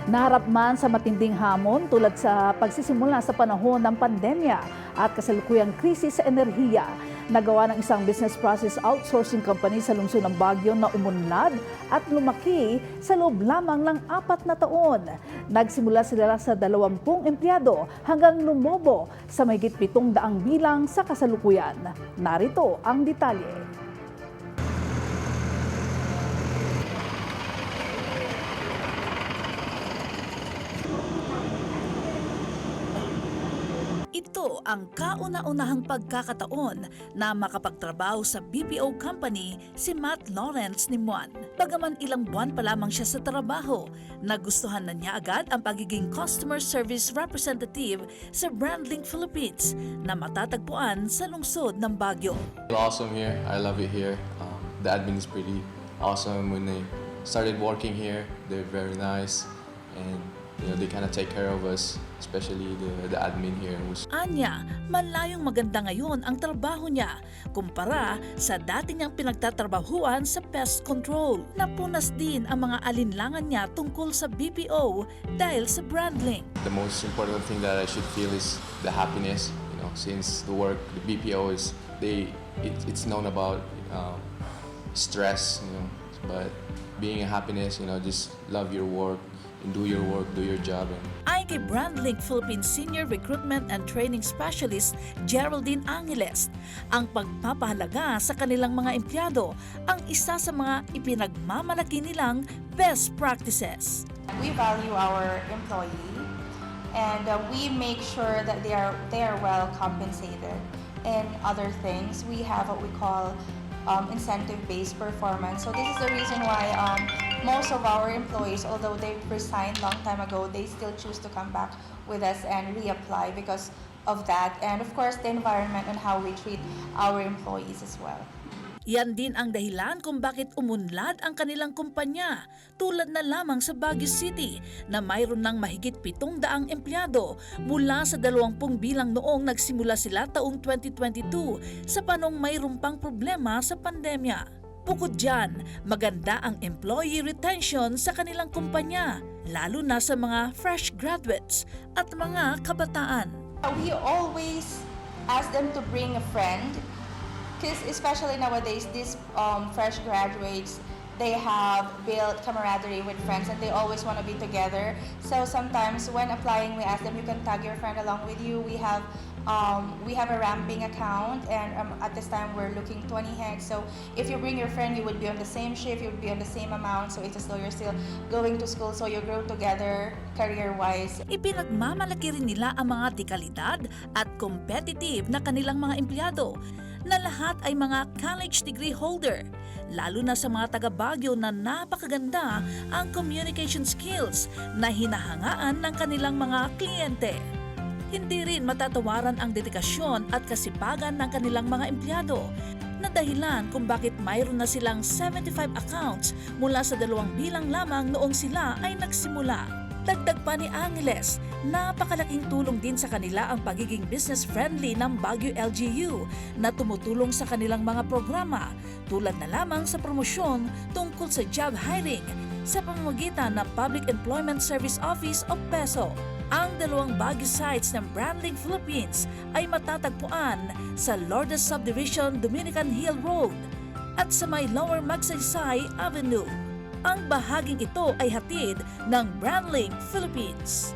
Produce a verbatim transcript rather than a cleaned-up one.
Naharap man sa matinding hamon tulad sa pagsisimula sa panahon ng pandemya at kasalukuyang krisis sa enerhiya, nagawa ng isang business process outsourcing company sa lungsod ng Baguio na umunlad at lumaki sa loob lamang ng apat na taon. Nagsimula sila sa dalawampung empleyado hanggang lumobo sa mahigit pitong daang bilang sa kasalukuyan. Narito ang detalye. Ito ang kauna-unahang pagkakataon na makapagtrabaho sa B P O company si Matt Lawrence Nimuan. Bagaman ilang buwan pa lamang siya sa trabaho, nagustuhan na niya agad ang pagiging customer service representative sa Brandlink Philippines na matatagpuan sa lungsod ng Baguio. Awesome here. I love it here. Um, the admin is pretty awesome. When I started working here, they're very nice, and you know, they kind of take care of us, especially the, the admin here. Who's Anya, malayong maganda ngayon ang trabaho niya kumpara sa dati niyang pinagtatrabahuan sa pest control. Napunas din ang mga alinlangan niya tungkol sa B P O dahil sa Brandlink. The most important thing that I should feel is the happiness, you know, since the work, the B P O is, they, it, it's known about um, stress, you know, but being a happiness, you know, just love your work and do your work, do your job. And Ay kay Brandlink Philippines Senior Recruitment and Training Specialist Geraldine Angeles, ang pagpapahalaga sa kanilang mga empleyado ang isa sa mga ipinagmamalaki nilang best practices. We value our employee and uh, we make sure that they are they are well compensated and other things. We have what we call um, incentive-based performance. So this is the reason why um, most of our employees, although they've resigned long time ago, they still choose to come back with us and reapply because of that. And of course, the environment and how we treat our employees as well. Yan din ang dahilan kung bakit umunlad ang kanilang kumpanya, tulad na lamang sa Baguio City na mayroon ng mahigit pitong daang empleyado mula sa dalawampung bilang noong nagsimula sila taong twenty twenty-two sa panong mayroon pang problema sa pandemya. Bukod diyan, maganda ang employee retention sa kanilang kumpanya, lalo na sa mga fresh graduates at mga kabataan. We always ask them to bring a friend, because especially nowadays, these um, fresh graduates, they have built camaraderie with friends and they always want to be together. So sometimes when applying, we ask them, you can tag your friend along with you. We have um, we have a ramping account, and um, at this time we're looking twenty heads. So if you bring your friend, you would be on the same shift, you would be on the same amount. So it's as though you're still going to school, so you grow together career-wise. Ipinagmamalaki rin nila ang mga dekalidad at competitive na kanilang mga empleyado, na lahat ay mga college degree holder, lalo na sa mga taga Baguio na napakaganda ang communication skills na hinahangaan ng kanilang mga kliyente. Hindi rin matatawaran ang dedikasyon at kasipagan ng kanilang mga empleyado, na dahilan kung bakit mayroon na silang seventy-five accounts mula sa dalawang bilang lamang noong sila ay nagsimula. Dagdag pa ni Angeles, napakalaking tulong din sa kanila ang pagiging business-friendly ng Baguio L G U na tumutulong sa kanilang mga programa, tulad na lamang sa promosyon tungkol sa job hiring sa pamamagitan ng Public Employment Service Office o PESO. Ang dalawang Baguio sites ng Brandlink Philippines ay matatagpuan sa Lourdes Subdivision, Dominican Hill Road, at sa may Lower Magsaysay Avenue. Ang bahaging ito ay hatid ng Brandlink Philippines.